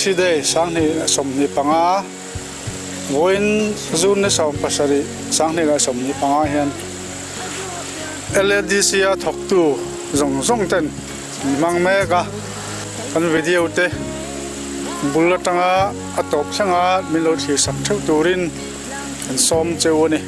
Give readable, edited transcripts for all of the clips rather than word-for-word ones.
LADC Day 2025, vawiin June ni 17, 2025 hian LADC a thawktu zawng zawng ten an hmang mek a, kan video te bul atanga a tawp thlenga min lo thlir sak theuh turin kan sawm cheu a ni.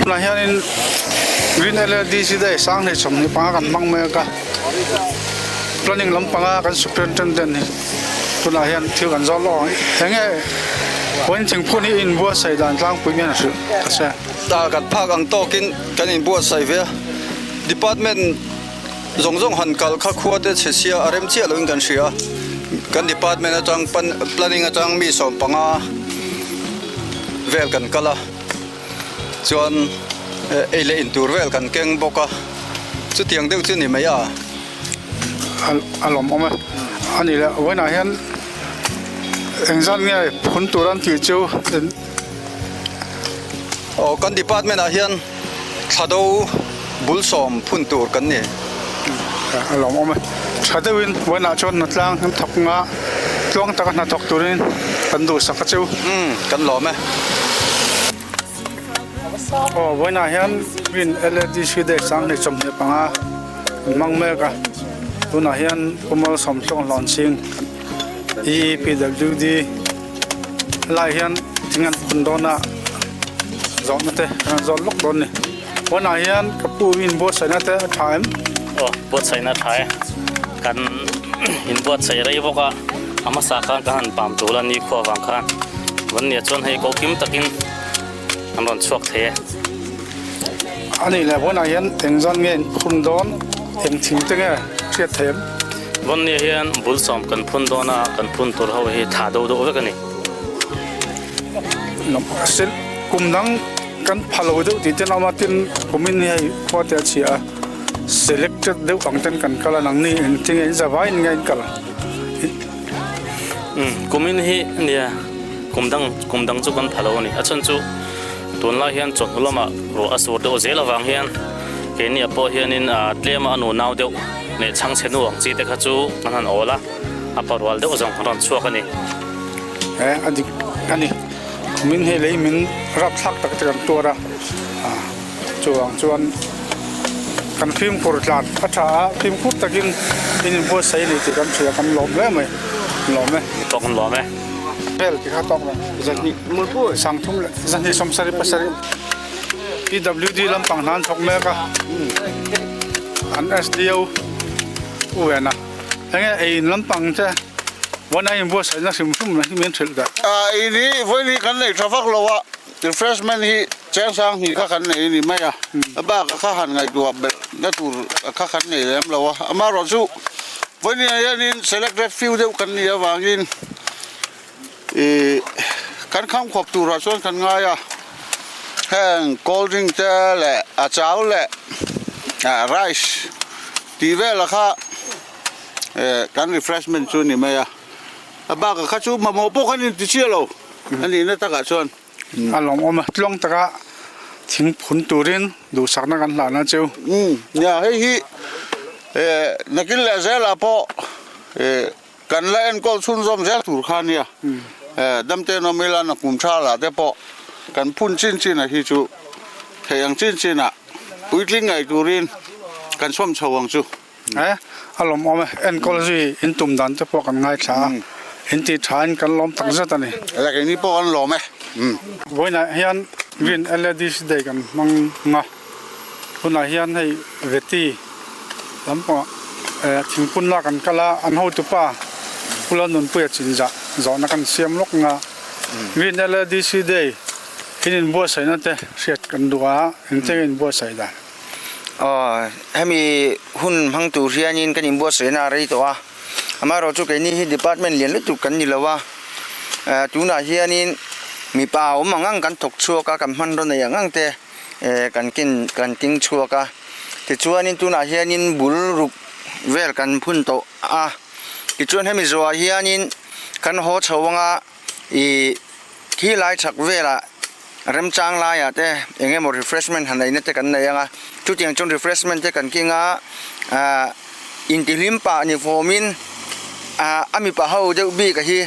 Tunah hianin Green LLDC day 2025 kan hmang mek a, planning lampanga kan superintendent hi tunah hian thil kan zawt lawk ang. Enge vawiin thingphun hi inbuatsaih dan tlangpui nge a hrilh ta che? Kan phak ang tawkin kan inbuatsaih ve a, department Zawng zawng han kal kha khua te chhe sia a rem chiah loin kan hria. Kan department atang planning atang mi 15 vel kan kal a, chuan ei leh in tur vel kan keng bawk a, chutiang deuh chu ni mai a. A lawmawm e. A nih leh vawiinah hian engzat nge phun tur an tih chu. Aw kan department ah hian. Thlado bul sawm phun tur kan ni. A lawmawm e. Tha deuhin vawiinah chuan hnatlang an thawk nga tluang taka hna thawk turin kan duhsak a chu. Umm kan lawm e. Aw vawiinah hian Green LADC Day 2025 an hmang mek a. Tunah hian Pu Malsawmtluang Hlawnching EEPWD Helai hian thing an phun dawn a, zawhna te kan han zawt lawk dawn a ni. Pawnah hian ka pu inbuatsaihna te a tha em? Aw, buatsaihna a tha e. Kan inbuatsaih rei bawk a, a hmasa khan kan han pam tul a ni khua vang khan. Vannia chuan hei ko kim takin an rawn chhuak thei e. A nih leh vawnah hian eng zan nge in phun dawn, eng thing te nge hriat thei em? Vawnnia hian bul sawm kan phun dawn a, kan phun tur ho hi tha deuh deuh vek a ni. Sil kum dang kan pha lo deuh tih ten a awm a, tin kumin hi hei khua te a chhia a, selected deuh ang ten kan kal a, nangni engtin nge in za vaiin nge in kal? Umm kumin hi nia kum dang kum dang chu kan pha lo a ni, a chhan chu. Tunlai hian chawhnu lamah ruah a sur deuh zel avang hian keini ah pawh hianin tlema a nu nau deuh leh chhangchhe nu ang chi te kha chu kan han awl a, a parual deuh zawng kan rawn chhuak a ni. He a dik a ni. Min hei lei min rapthlak tak te kan tuar a, chuvang chuan kan fimkhur tlan a tha a, fimkhur takin in inbuatsaih a ni tih kan hria, kan lawm hle mai, lawm e. Tawk an lawm e. Vel ti kha tawk lo. Zahnih sangthum leh zahnih sawmsarih pasarih PWD lampang hna an thawk mek a, an SDO u ven a. Enge ei in lampang te vawiin a inbuatsaihna hrim hrim hi min hrilh dah. Ei hi vawiin hi kan nei tha vak lo a, refreshment hi cheng sang hnih kha kan nei a ni mai a, a bak kha han ngaihtuah belh na tur kha kan nei lem lo a, amaherawhchu vawiin hianin selected few deuh kan nih avangin Ih kan kham khawp turah chuan kan ngai a, heng cold drink te leh a chau leh ah rice tih velah kha eh kan refreshment chu a ni mai a, a bakah kha chu mamawh pawh khan inti chiah lo a nihna takah chuan. A lawmawm a, tluang taka thing phun turin duhsakna kan hlahna chu. Umm nia hei hi eh nakin leh zelah pawh eh. Kan la enkawl chhunzawm zel tur kha nia. Damte nawm ila na kum tha lah te pawh kan phun chin chin a hi chu theih ang chin chin ah puitling ngaih turin kan sawm chho ang chu. E, a lawmawm e. Enkawl zui in tum dan te pawh kan ngaithla a, in tih tha in kan lawm tak zet a ni. Ela keini pawh kan lawm e. Vawiinah hian Green LADC Day kan hmang a, hunah hian hei Veti lampangah thingpun lak an kal a, an hotupa Pu Lalnunpuia chinzah zawhna kan siam lawk nga. Green LADC Day in inbuatsaihna te hriat kan duh a, engtin nge inbuatsaih dan? Aw, hemi hun hmang tur hianin kan inbuatsaihna a rei tawh a, amaherawh chu keini hi department lian lutuk kan ni lo a, eh tunah hianin mipa awm ang ang kan thawk chhuak a, kan hmanraw nei ang ang te eh kan ken kan keng chhuak a, tichuanin tunah hianin bul ruk vel kan phun tawh a, tichuan hemi zawhah hianin kan haw chho anga ih Khi lai chhak velah remchang laiah te eng emaw refreshment han neihna te kan nei ang a, chutiang chuan refreshment te kan keng a, ah intihlim pah ni fawmin ah a mipa ho deuh bik a hi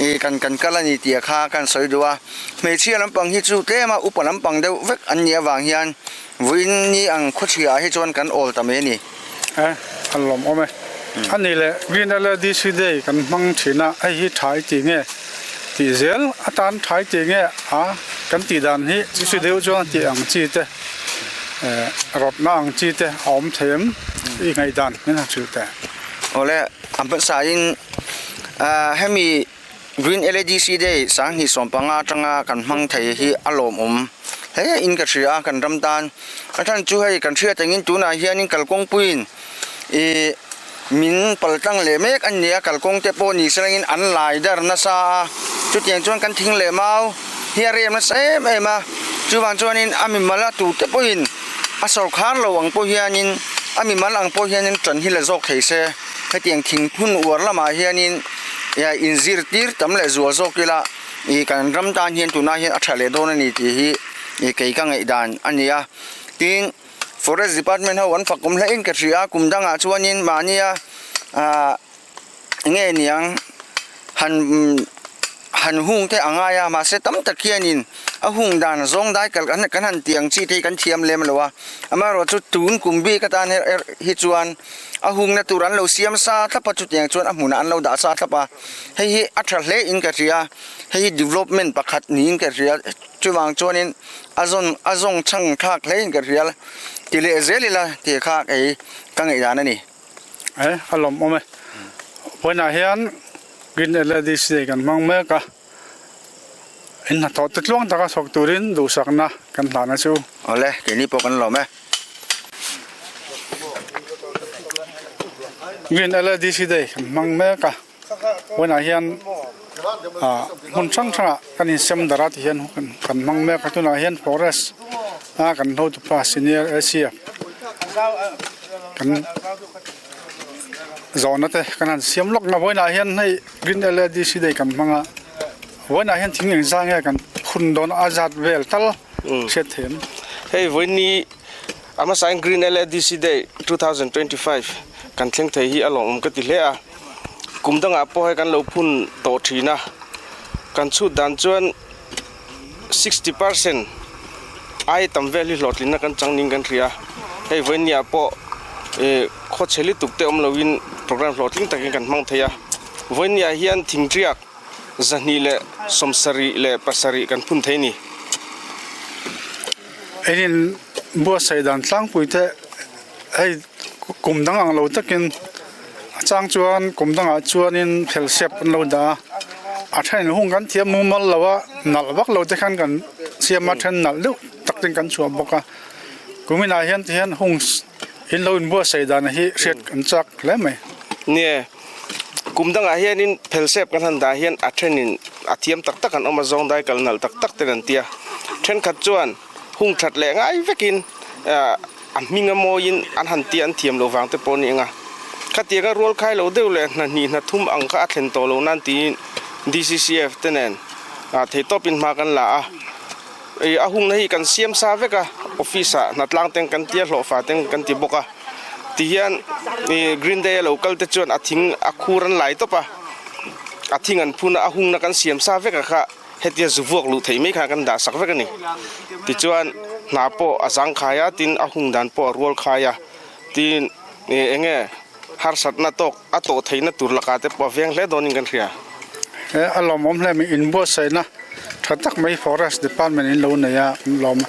ih kan kan kal a ni tih a kha kan sawi duh a, hmeichhia lampang hi chu tlem a upa lampang deuh vek an nih avang hian vawiin ni ang khawchhiah ah hi chuan kan awl ta mai a ni. E, a lawmawm e. A nih leh Green LADC Day kan hmang thin a, hei hi tha i ti nge tih zel atan tha i ti nge a kan tih dan hi chu deuh chuan tih ang chi te rawtna ang chi te a awm thei em i ngaihdan min han hrilh teh. Awle, a hmasain hemi Green LADC Day 2015 atanga kan hmang thei hi a lawmawm hle in ka hria a, kan ram tan. A chhan chu hei kan hriat angin tunah hianin kalkawngpuiin ih min paltlang leh mek a ni a, kalkawng te pawh ni selangin an lai dar nasa a, chutiang chuan kan thing leh mau hi a rem nasa em em a, chuvang chuanin a mimal a tute pawhin a sawrkhar lo ang pawh hianin a mimal ang pawh hianin ṭan hi la zawk thei se. Hetiang thingphun uar lamah hianin inzirtir tam leh zual zawk ila ih kan ram tan hian tunah hian a tha leh dawn a ni tih hi ih kei ka ngaihdan a ni a. Tin, Forest Department ho an fakawm hle in ka hria a, kum dangah chuanin mahnia ah nge niang han han hung te a ngai a, mahse tam tak hianin a hung dan zawng dai kal kan kan han tih ang chi te hi kan thiam lem lo a, amaherawhchu tun kum bik atan hi chuan a hungna tur an lo siam sa thlap a chutiang chuan a hmunah an lo dah sa thlap a, hei hi a tha hle in ka hria, hei hi development pakhat niin ka hria chuvang chuanin a zawn a zawng chhang thlak hle in ka hria ti leh zel ila tih kha kei ka ngaihdan a ni. E a lawmawm e, vawiinah hian Green LADC day kan hmang mek a, in hnathawh te tluang taka thawk turin duhsakna kan hlan a chu. Awle, keini pawh kan lawm e. Green LADC Day kan hmang mek a, vawiinah hian ah hmun hrang hrangah kan insem darh a ti hian kan hmang mek a, tunah hian forest a kan hotupa senior ACF kan zawhna te kan han siam lawk nga vawiinah hian hei Green LADC Day kan hmang a, vawiinah hian thing engzah nge kan phun dawn a zat vel tal hriat theih em? Hei vawiinni a hmasain Green LADC Day 2025 kan thleng thei hi a lawmawm ka ti hle a, kum dangah pawh hei kan lo phun tawh thin a, kan chhut dan chuan 60% ai tam vel hi hlawhtlinna kan chang niin kan hria, hei vawiinniah pawh ih khawchhe lutuk te awm loin program hlawhtling takin kan hmang thei a, vawiinniah hian thingriak 277 kan phun thei a ni. Engin buatsaih dan tlangpui te hei kum dang ang lo takin a chang chuan kum dangah chuanin phel sep an lo dah a, a then hung kan thiam mumal lo a, nalh vak lo te khan kan siam a then nalh deuh tak ten kan chhuah bawk a, kuminah hian ti hian hung in lo inbuatsaih dan hi hriat kan chak hle mai. Nia, kum dangah hianin phel sep kan han dah hian a thenin a thiam tak tak an awm a, zawng dai kal nalh tak tak ten an ti a, thenkhat chuan hung that leh ngai vekin a hming a mawiin an han tia an thiam loh vang te pawh a ni ang a, khatianga rual khai lo deuh leh hna hnih hna thum ang kha a thlen tawh lo nan tiin DCCF te nen theihtawpin hma kan la a, a hungna hi kan siam sa vek a, office ah hnatlang ten kan tia hlawhfa ten kan ti bawk a, tihian Green Day a lo kal te chuan a thing a khur an lai tawp a. A thing an phun a, a hungna kan siam sa vek a kha hetia zu vuak luh theih mai khan kan dah sak vek a ni. Tichuan hna pawh a zang khai a, tin a hung dan pawh a rual khai a, tin eng nge harsatna tawk a tawh theihna tur lakah te pawh a veng hle dawnin kan hria. He a lawmawm hle mai, inbuatsaihna tha tak mai Forest Department in lo nei a, an lawm a.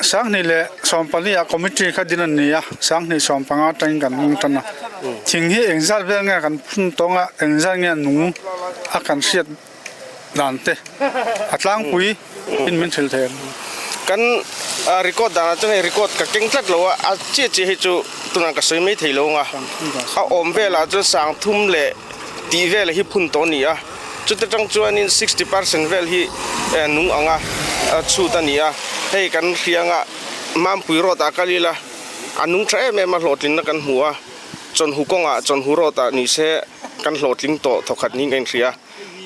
Sanghnih leh 14 ah committee kha din a ni a, sanghnih 15 atangin kan hmang tan a. Thing hi engzat vel nge kan phun tawng a, engzat nge nung a kan hriat dan te a tlangpui in min hrilh thei ang. Kan record danah chuan hei record ka keng tlat lo a, a chiah chiah hi chu tunah ka sawi mai thei lo ang a, a awm velah chuan sangthum leh tih vel hi phun tawh a ni a, chuta tang chuanin 60 percent vel hi nung anga chhut a ni a, hei kan hrianga Mampui road ah kal ila a nung tha em em a hlawhtlinna kan hmu a, Chawnhu kawngah Chawnhu road ah ni se kan hlawhtling tawh thawkhat niin ka inhria.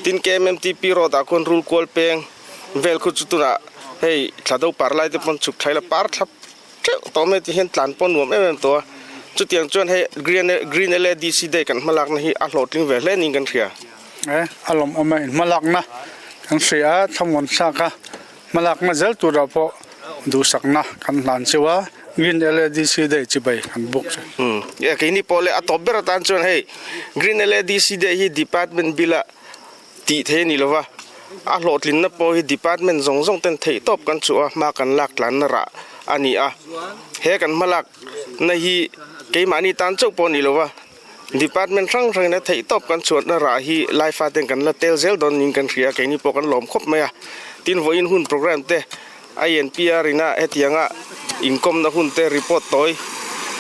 Tin KMMTP road ah khuan rul kual peng vel khu chu tunah hei thla do par lai te pawn chhuk thlaila par thlap teuh tawh mai ti hian tlan pawh nuam em em tawh a, chutiang chuan hei green green LADC day kan hmalakna hi a hlawhtling ve hle niin kan hria. E, a lawmawm a, in hmalakna kan hria a, thlamuan thlak a, hmalakna zel turah pawh duhsakna kan hlan cheu a, Green LADC day chibai kan buk chu. Umm, e keini pawh le a tawp ber atan chuan hei Green LADC day hi department bill a tih thei a ni lova, a hlawhtlinna pawh hi department zawng zawng ten theih tawp kan chhuah a, hma kan lak tlanna rah a ni a. He kan hmalak na hi keimahni tan chauh pawh a ni lova, department hrang hrangin a theih tawp kan chhuahna rah hi Laifa ten kan la tel zel dawn niin kan hria a, keini pawh kan lawm khawp mai a. Tin, vawiin hun programme te INPR ina hetianga inkawmna hun te report tawi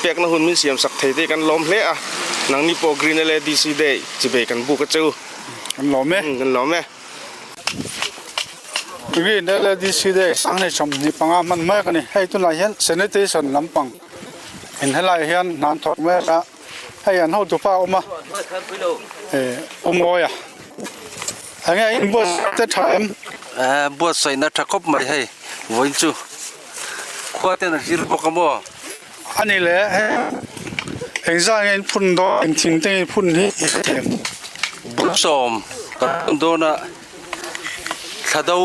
pekna hun min siam sak thei te kan lawm hle a, nangni pawh Green LADC Day chibei kan buk a che u. Kan lawm e. Kan lawm e. Green LADC Day sanghnih 25 hman mek a ni. Hei tunah hian sanitation lampang in helaiah hian hna an thawk mek a, hei an hotupa a awm a, Umawi a. Enge in buatsaih te tha em? Eh buatsaihna tha khawp mai hei vawiin chu khua ten a zir bawk a maw? A ni le hei engzah nge in phun dawn eng thing te nge in phun hi i hre thei em? Bawlhsawm kan phun dawn a thla do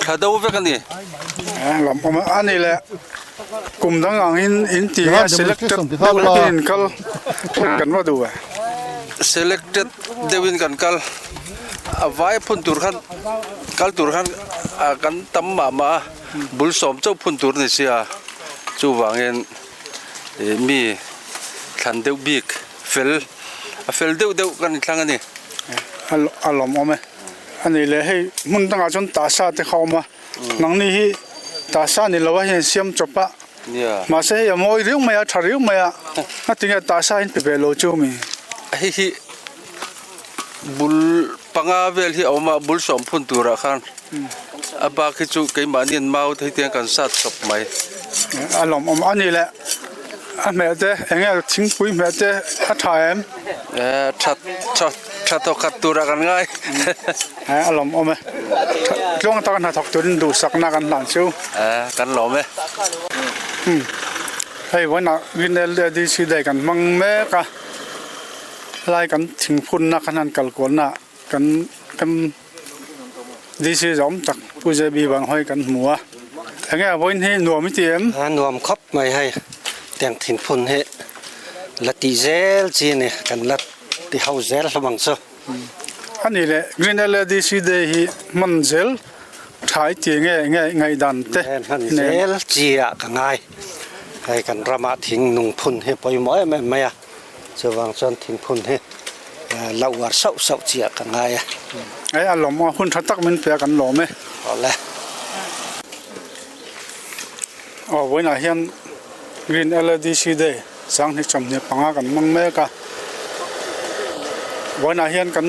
thla do vek a ni. Eh lawmawm a a ni le kum dang ang in in ti nge selected deuh in kal kan va duh e. Selected deuhin kan kal a vai phun tur khan kal tur khan kan tam mah mah a bul sawm chauh phun tur a ni sia chuvangin ih mi thlan deuh bik fel a fel deuh deuh kan inthlang a ni. A lawmawm e a ni leh hei hmun dangah chuan tasa te kha a awm a. Nangni hi tasa ni lo a hian siam chawp a, mahse hei a mawi riau mai a, tha riau mai a, ngatinge tasa in pe ve lo chu mi? Hei hi bul panga vel hi a awm a, bul sawm phun turah khan a bak hi chu keimahni an mau te hetiang kan sat chawp mai. A lawmawm a ni le, a hmeh te eng nge thingpui hmeh te a tha em? Tha tha tha thawk khat turah kan ngai. A lawmawm e. Tluang taka hnathawk turin duhsakna kan hlan chu. Kan lawm e. Hei vawiinah Green LADC Day kan hmang mek a, helai kan thingphunna kan han kal kualna kan kan DC zawm tak Pu JB Vanhawi kan hmu a. Enge vawiin hi nuam i ti em? A nuam khawp mai hei, tiang thingphun hi la tih zel chi a ni, kan la ti ho zel hlawm ang chu. A ni le, Green LADC Day hi hman zel tha i ti nge nge ngaihdan te Hman zel chi ah ka ngai. Hei kan ramah thing nungphun hi pawimawh em em mai a, chuvang chuan thingphun hi la uar sauh sauh chi ah ka ngai a. Hei a lawm a, hun tha tak min pe a kan lawm e. Awle. Aw vawiinah hian Green LADC Day Sanghnih 25 kan hmang mek a, vawiinah hian kan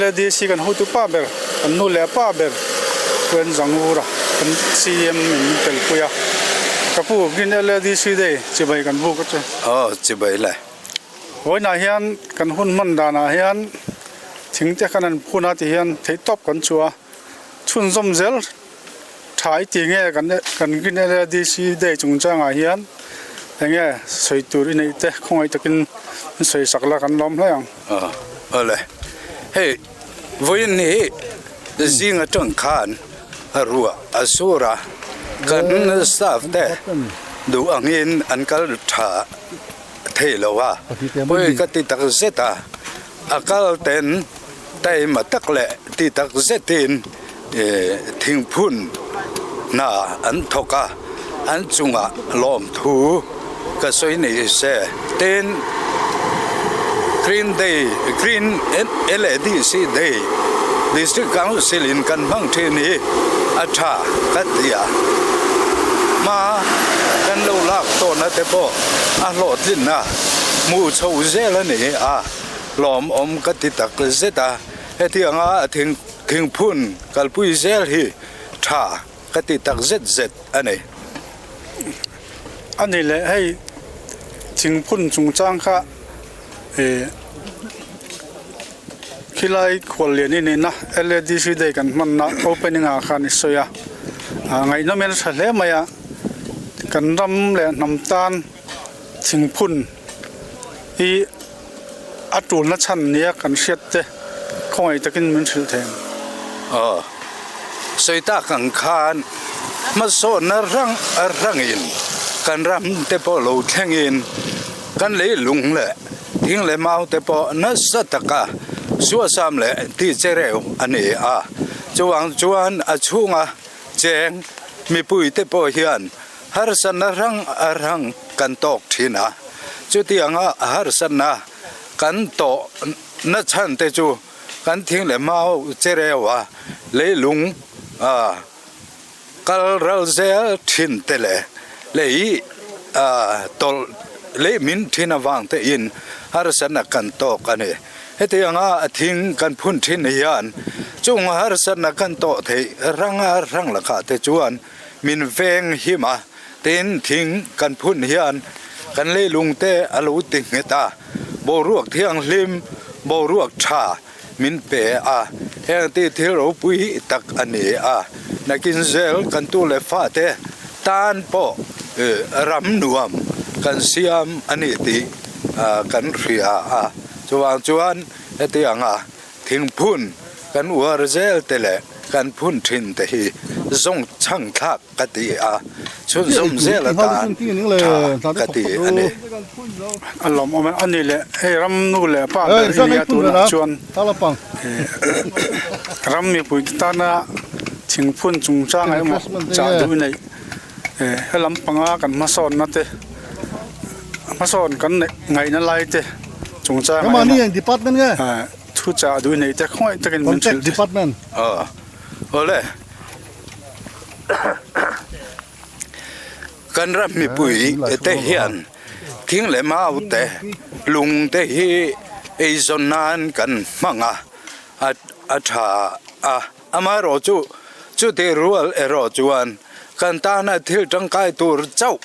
LADC kan hotu pa ber, kan nu leh pa ber Puan Zangura kan CM in min telpui a, ka pu Green LADC Day chibai kan buk a che. Aw chibai le. Vawiinah hian kan hun hman danah hian thing te khan an phun a ti hian theihtawp kan chhuah a, chhunzawm zel. Tha i ti nge kan kan Green LADC Day chungchangah hian eng nge sawi tur i neih te khawngaih takin in sawi sak la kan lawm hle ang. Awle, hei vawiin hi zing atang khan ruah a sur a, kan staff te duh angin an kal tha thei lo a, pawi ka ti tak zet a, a kal ten taima tak leh ti tak zetin thingphun hna an thawk a, an chungah lawmthu ka sawi ni se. Tin, Green Day, Green LADC Day District Council in kan hmang thin hi a tha ka ti a, hma kan lo lak tawhna te pawh a hlawhtlinna hmuh chho zel a ni a, lawmawm ka ti tak zet a. Hetianga thing thingphun kalpui zel hi tha ka ti tak zet zet a ni. A ni leh hei thingphun chungchang kha ih khilai khuallian i nihna LADC day kan hmanna opening ah khan i sawi a, ah ngaihnawm hian a tha hle mai a, kan ram leh hnam tan thingphun hi. A tulna chhan nia kan hriat te khawngaih takin min hrilh thei ang. Aw, sawi tak ang khan hmasawnna rang rangin kan ram te pawh lo thlengin kan leilung leh thing leh mau te pawh nasa taka suasam leh ti che reuh a ni a. Chuvang chuan a chhunga cheng mipui te pawh hian Harsatna hrang hrang kan tawk thin a, chutianga harsatna kan tawh na chhan te chu kan thing leh mau che reu a, leilung kal ral zel thin te leh lei tawlh lei min thin avang te in harsatna kan tawk a ni. Hetianga thing kan phun thin hian chung harsatna kan tawh theih hrang hrang lakah te chuan Min veng him a, tin thing kan phun hian kan leilung te a lo ti nghet a, boruak thianghlim, boruak tha min pe a, heng ti thil ropui tak a ni a, nakin zel kan tu leh fa te tan pawh ram nuam kan siam a ni tih kan hria a, chuvang chuan hetianga Thingphun kan uar zel te leh kan phun thin te hi zawng chhang thlak ka ti a, chhunzawm zel atan tha ka ti a ni. A lawmawm a ni leh hei ram nu leh pa ber i nia tunah chuan ram mipui te tana thingphun chungchang emaw chah duh neih he lampanga kan hmasawnna te Hmasawn kan neih ngaihna lai te chungchang ah emaw thu chah duh nei te khawngaih takin min hrilh thei. Aw awle kan ram mipui te hian thing leh mau te lung te hi eizawn nan kan hmang a a tha a amaherawh chu chutih rual erawh chuan kan tana thil tangkai tur chauh.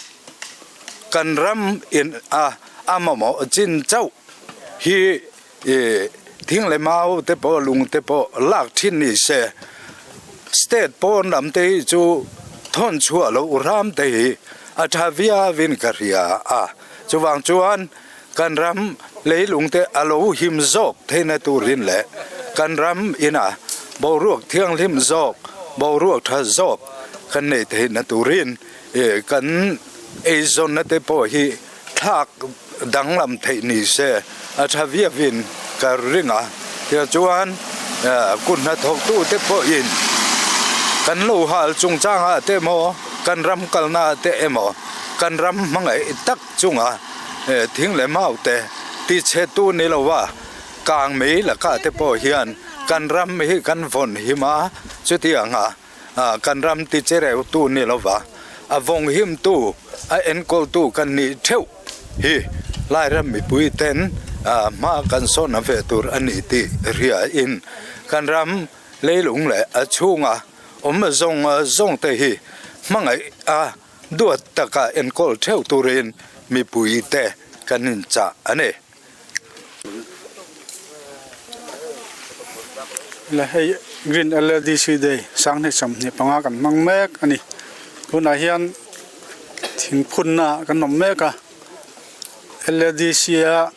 Kan ram in a a mamawh chin chauh hi thing leh mau te pawh lung te pawh lak thin ni se state pawn lam te hi chu thawn chhuah loh ram te hi a tha viau in ka hria a chuvang chuan kan ram leilung te a lo him zawk theihna turin leh kan ram ina boruak thianghlim zawk boruak tha zawk kan neih theihna turin. Kan eizawnna te pawh hi thlak danglam theih ni se a tha viauin ka ring a, tichuan kut hnathawktu te pawhin kan lo hal chungchangah te emaw kan ram kalna te emaw kan ram hmangaih tak chunga thing leh mau te tichhetu ni lova kang mai lakah te pawh hian kan ram hi kan vawn him a, chutianga. Kan ram ti che reutu ni lova, a vawng himtu, a enkawltu kan nih theuh hi Lairam mipui ten hma kan sawn a ve tur a ni tih hriain kan ram leilung leh a chhunga awm zawng zawng te hi hmangaih a duat taka enkawl theuh turin mipui te kan inchah a ni. Le hei green L_A_D_C day sanghnih 25 kan hmang mek a ni tunah hian thingphunna ah kan awm mek a L_A_D_C a.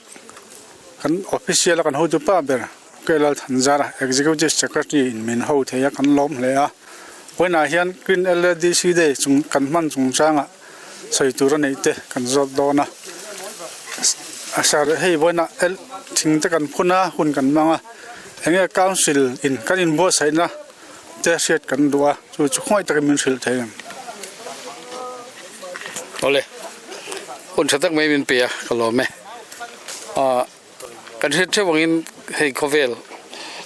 Kan official a kan hotu pa ber K Lalthanzara Executive Secretary in min ho thei a kan lawm hle a. Vawiinah hian Green LADC Day chung kan hman chungchangah sawi tur a neih te kan zawt dawn a. Sir hei vawiinah L thing te kan phun a hun kan hmang a enge Council in kan inbuatsaihna te hriat kan duh a chu chu khawngaih takin min hrilh thei ang. Awle hun tha tak mai min pe a ka lawm e. Ahh kan hriat theuh angin hei khawvel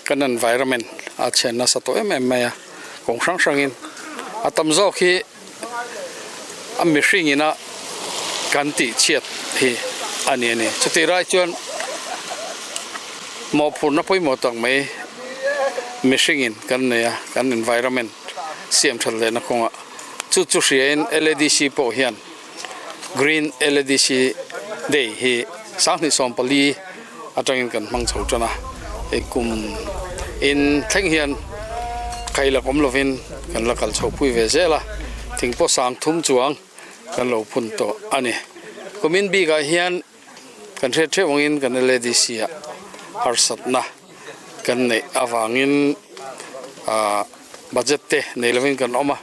kan environment a chhiat nasa tawh em em mai a kawng hrang hrangin a tam zawk hi a mihring ina kan tih chhiat hi a ni a ni chutih lai chuan mawhphurhna pawimawh tak mai mihringin kan nei a kan environment siam that lehna kawngah chu chu hriain L_A_D_C pawh hian. Green LADC Day hi 2014 atangin kan hmang chho tan a, hei kum in thleng hian khailak awm lovin kan la kal chho pui ve zel a, thing pawh sang thum chuang kan lo phun tawh a ni. Kumin bikah hian kan hriat theuh angin kan LADC ah harsatna kan neih avangin ah budget te nei lovin kan awm a,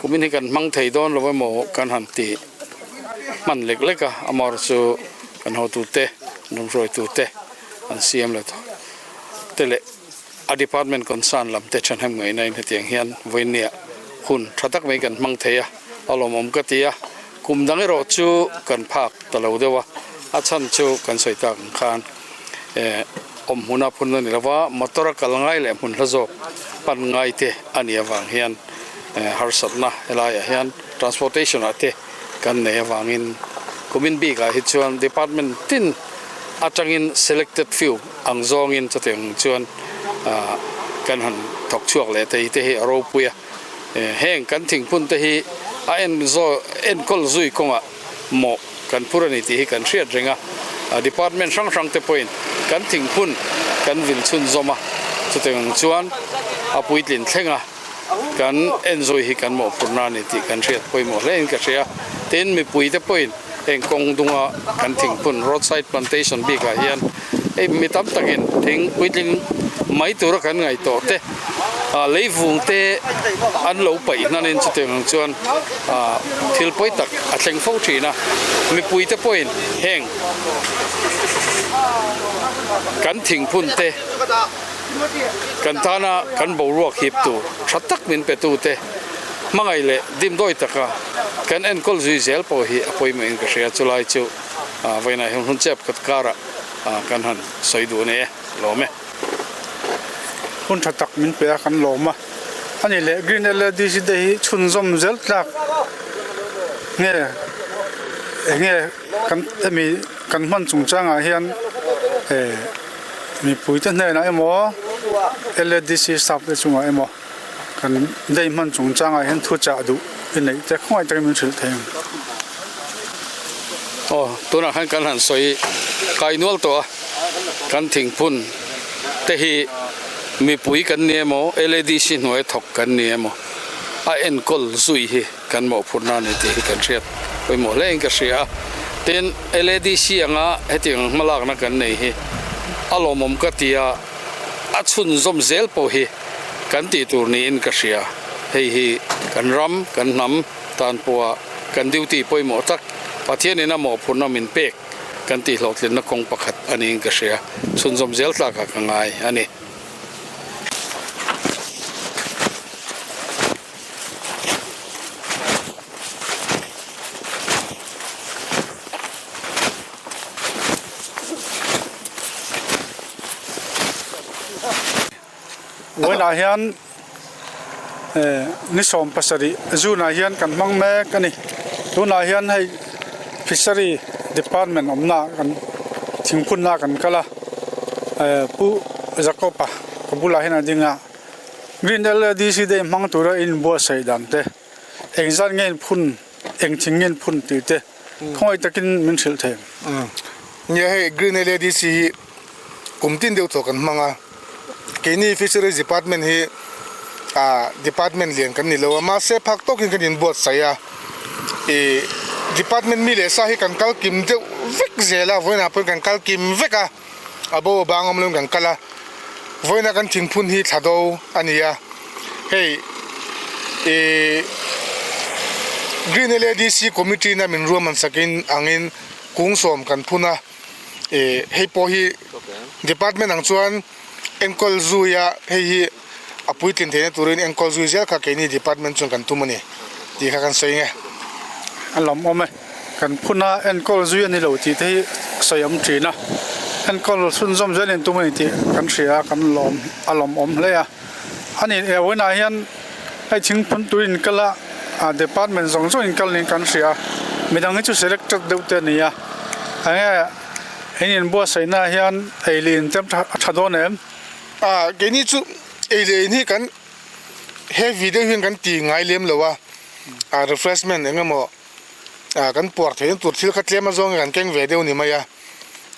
kumin hi kan hmang thei dawn lo emaw kan han ti hman lek lek a, amaherawhchu chu kan hotute rawmhruaitute an siam leh tawh te leh a department concern lam te thahnem ngaihna in hetiang hian vawinia hun tha tak mai kan hmang thei a, a lawmawm ka ti a, kum dang erawh chu kan phak ta lo deuh a, a chhan chu kan sawi tak ang khan. Eh awm hmuna phun a ni lo va, motor a kal ngai leh hmun hla zawk pan ngai te a nih avang hian eh harsatna helaiah hian transportation ah te kan nei avangin kumin bikah hi chuan department tin atangin selected few ang zawngin chutiang chuan ah kan han thawk chhuak leh thei te hi a ropui a, eh heng kan thingphun te hi a en zaw enkawl zui kawngah. mawh kan phur a ni tih hi kan hriat reng a, department hrang hrang te pawhin kan thingphun kan vil chhunzawm a, chutiang chuan a puitlin thleng a kan enzui hi kan mawhphurhna a ni tih kan hriat pawimawh hle in ka hria. Tin, mipui te pawhin heng kawng dunga kan thingphun roadside plantation bikah hian hei mi tam takin thing puitling mai tura kan ngaihtuah te leivung te an lo paih hnanin chutiang ang chuan thil pawi tak a thleng fo thin a, mipui te pawhin heng kan thingphun te kan tana kan boruak hip tur tha tak min pe tu te hmangaih leh dimdawi taka kan enkawl zui zel pawh hi a pawimawhin ka hria chulai chu. Vawiinah hian hun chep khat karah kan han sawi duh a ni e, lawm e. Hun tha tak min pe a kan lawm a, a ni leh Green LADC te hi chhunzawm zel tlak nge enge kan hemi kan hman chungchangah hian eh mipui te hnenah emaw LADC staff te chungah emaw kan day hman chungchangah hian thuchah duh i neih te khawngaih takin min hrilh thei ang. Aw tunah khan kan han sawi kai nual tawh a, kan thingphun te hi mipui kan ni emaw LADC hnuai thawk kan ni emaw a enkawl zui hi kan mawhphurhna a ni tih hi kan hriat pawimawh hle in ka hria a, tin LADC anga hetiang hmalakna kan nei hi a lawmawm ka ti a, a chhunzawm zel pawh hi kan tih tur niin ka hria, hei hi kan ram kan hnam tan pawha kan duty pawimawh tak Pathianin a mawhphurhna min pek kan tih hlawhtlinna kawng pakhat a niin ka hria, chhunzawm zel tlakah ka ngai a ni. Vawiinah hian ni 70 June ah hian kan hmang mek a ni. Tunah hian hei Fishery Department awmna kan thingphunna kan kal a Pu Jacob-a ka bulah hian a ding a. Green LADC day hmang tura inbuatsaih dan te engzat nge inphun eng thing nge inphun tih te khawngaih takin min hrilh thei ang. Nia hei Green LADC hi kum tin deuh tawh kan hmang a, keini Fisheries Department hi ah department lian kan ni lo a, mahse phak tawkin kan inbuatsaih a, ih department mi leh sa hi kan kal kim deuh vek zel a, vawiinah pawhin kan kal kim vek a. A bo a bang awm loin kan kal a, vawiina kan thingphun hi thla do a ni a, hei ih Green LADC Committee na min ruahman sakin angin kung sawm kan phun a, ih hei pawh hi department ang chuan enkawl zui a hei hi a puitlin theihna turin enkawl zui zel kha keini department chuan kan tum a ni tih kha kan sawi nge. A lawmawm e. Kan phuna enkawl zui a ni lo tih te hi sawi awm thin a, enkawl chhunzawm zel in tum a ni tih kan hria a, kan lawm a lawmawm hle a. A ni e vawiinah hian hei thingphun tui in kal a, a department zawng zawng in kal niin kan hria a, midang hi chu selected deuh te a ni a, enge in inbuatsaihna ah hian ei leh in tem a tha dawn em? A, keini chu ei leh in hi kan heavy deuh hian kan ti ngai lem lo a, a refreshment eng emaw ah kan puar theihna tur thil kha tlem azawng hi kan keng ve deuh ni mai a,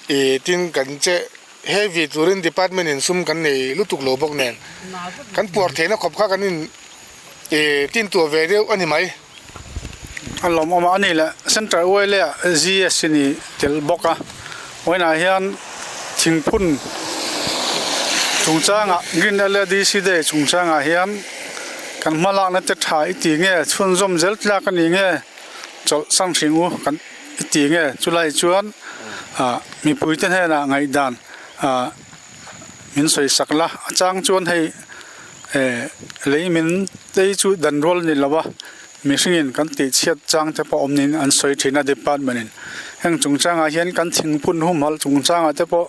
ih tin kan che heavy turin department in sum kan nei lutuk lo bawk nen kan puar theihna khawp kha kan in ih tin tuah ve deuh a ni mai. A lawmawm a, a ni leh Central Oil ah GS in i tel bawk a, vawiinah hian thingphun chungchangah Green LADC Day chungchangah hian kan hmalakna te tha i ti nge chhunzawm zel tlak a ni nge chawlh sang hring u kan i ti nge chulai chuan ah mipui te hnenah ngaihdan ah min sawi sak la a chang chuan hei eh lei min tei chu dan rual a ni lo a mihringin kan tih chhiat chang te pawh awm niin an sawi thin a department in heng chungchangah hian kan thingphun humhalh chungchangah te pawh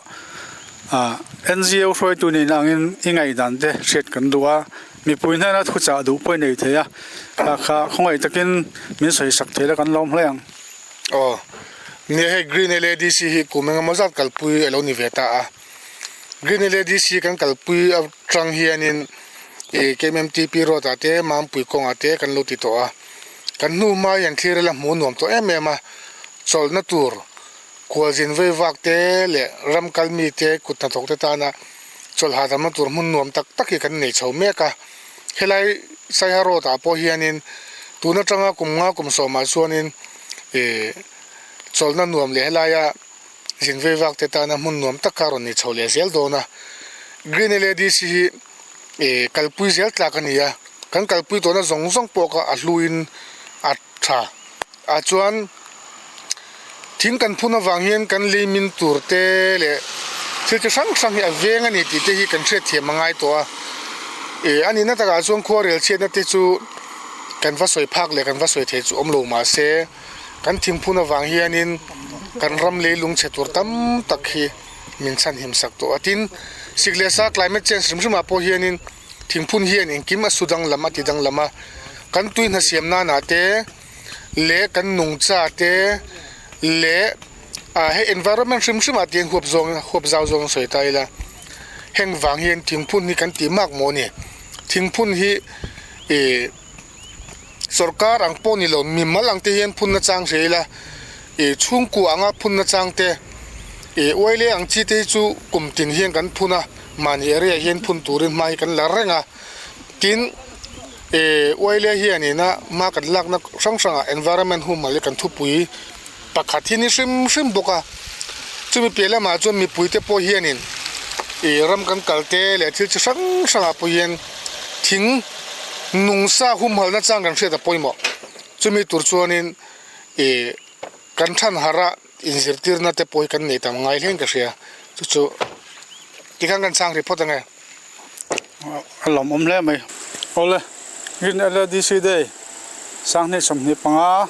ah N_G_O hruaitu nen angin i ngaihdan te hriat kan duh a. Mipui hnena thuchah duh pawh i nei thei a, kha kha khawngaih takin min sawi sak thei la kan lawm hle ang. Aw, nia hei Green LADC hi kum engemaw zat kalpui a lo ni ve ta a. Green LADC kan kalpui atang hianin ih KMMTP road ah te Mampui kawngah te kan lo ti tawh a. Kan hnu hma hian thlir ila hmuh nuam tawh em em a, chawlhna tur Khualzin veivak te leh ram kal mi te kut hnathawk te tana chawlh hahdamna tur hmun nuam tak tak hi kan nei chho mek a. Helai Saiha Road ah pawh hianin tun atanga kum nga kum sawmah chuanin ih chawlhna nuam leh helaia zin veivak te tana hmun nuam tak kha a rawn nei chho leh zel dawn a. Green LADC hi ih kalpui zel tlak a ni a, kan kalpui tawhna zawng zawng pawh kha a hluin a tha. Ah chuan thing kan phun avang hian kan lei min tur te leh thil chi hrang hrang hi a veng a ni tih te hi kan hriatthiam a ngai tawh a ih a nihna takah chuan khua rel chhiatna te chu kan va sawi phak leh kan va sawi thei chu awm lo mahse kan thing phun avang hianin kan ram lei lung chhe tur tam tak hi min chhanhim sak tawh a tin sik leh sa climate change hrim hrim ah pawh hianin thingphun hian engkim a su danglam a ti danglam a kan tui hna siam nanah te. leh kan nungcha te leh ah hei environment hrim hrim ah te hian huap zawng huap zau zawng sawi ta ila heng vang hian thingphun hi kan tih mak maw ni thingphun hi ih sorkar ang pawh ni lo mimal ang te hian phun na chang hria ila ih chhungkua anga phun na chang te ih uaile ang chi te hi chu kum tin hian kan phun a mahni area hian phun turin hma hi kan la reng a tin. E Uaile hian ina hma kan lakna hrang hrangah environment humhalh hi kan thupui pakhat hi ni hrim hrim bawk a, chumi piah lamah chuan mipuite pawh hianin ih ram kan kal te leh thil chi hrang hrangah pawh hian thing nungsa humhalhna chang kan hriat a pawimawh, chumi tur chuanin ih kan than harh a inzirtirna te pawh hi kan nei tam ngai hlein ka hria chu chu tikhan kan chhang ri phawt ange. A lawmawm hle mai. Awle, Green LADC Day 2025,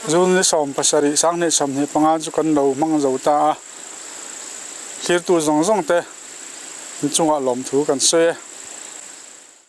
June ni 17, 2025 chu kan lo hmang zo ta a. Thirtu zawng zawng te inchungah lawmthu kan sawi e.